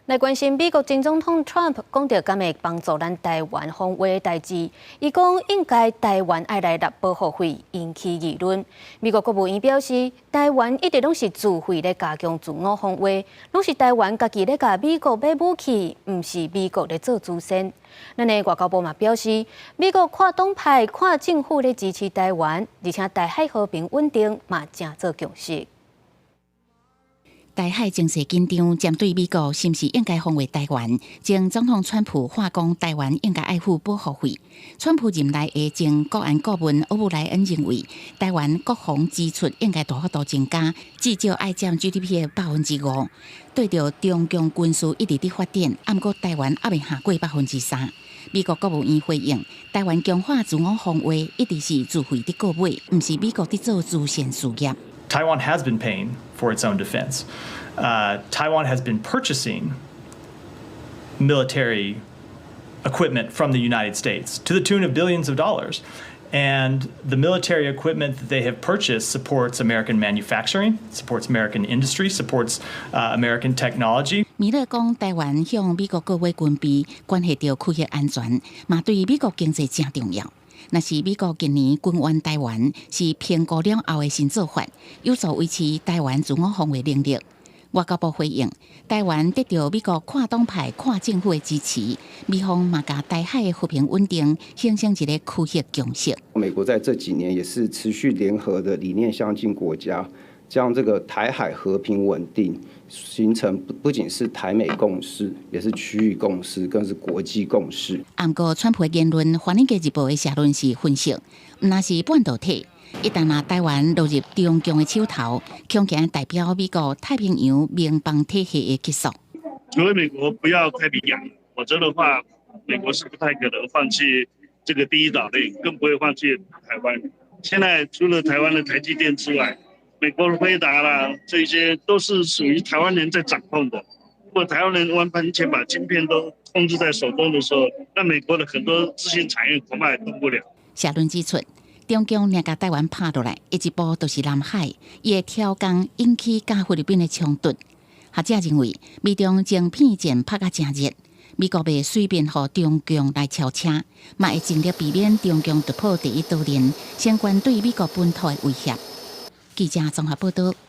來關心美國前總統川普講著敢會幫助咱台灣防衛的代誌，伊講應該台灣愛來納保護費，引起議論。美國國務院表示，台灣一直攏是自費咧加強自我防衛，攏是台灣家己咧共美國買武器，毋是美國咧做慈善。咱的外交部嘛表示，美國跨黨派、跨政府咧支持台灣，而且台海和平穩定嘛誠做共識。台海情勢緊張，針對美國是毋是應該防衛台灣？前總統川普喊講台灣應該愛付保護費。川普任內的前國安顧問歐布萊恩認為，台灣國防支出應該大幅度增加，至少愛佔 GDP 的5%。對著中共軍事一直佇發展，毋過台灣猶未下過3%。美國國務院回應，台灣強化自我防衛一直是自費佇購買，毋是美國佇做慈善事業。 Taiwan has been paying for its own defense. Taiwan has been purchasing military equipment from the United States to the tune of billions of dollars. And the military equipment that they have purchased supports American manufacturing, supports American industry, supports American technology. 米勒講，台灣向美國購買軍備，關係著區域安全，嘛對美國經濟誠重要。若是美國近年軍援台灣，是評估了後的新做法，有助維持台灣自我防衛能力。外交部回應，台灣得著美國跨黨派、跨政府的支持，美方嘛共台海的和平穩定形成一個區域共識。美國在這幾年也是持續聯合的理念相近國家，將這個台海和平穩定形成不僅是台美共識，也是區域共識，更是國際共識。毋過，川普的言論，《華爾街日報》的社論是分析，毋但是半導體，一旦若台灣落入中共的手頭，恐驚代表美國太平洋盟邦體系的結束。除非美國不要太平洋，否則的話，美國是不太可能放棄這個第一島鏈，更不會放棄台灣。現在除了台灣的台積電之外，美國的輝達啦，這些都是屬於台灣人在掌控的。如果台灣人完全把晶片都控制在手中的時候，那美國的很多資訊產業恐怕也動不了。社論指出，中共若共台灣拍落來，下一步就是南海，伊會挑工引起佮菲律賓的衝突。學者認為，美中晶片戰拍甲誠熱，美國袂隨便予中共來超車，嘛會盡力避免中共突破第一島鏈，相關對美國本土的威脅。記者綜合報道。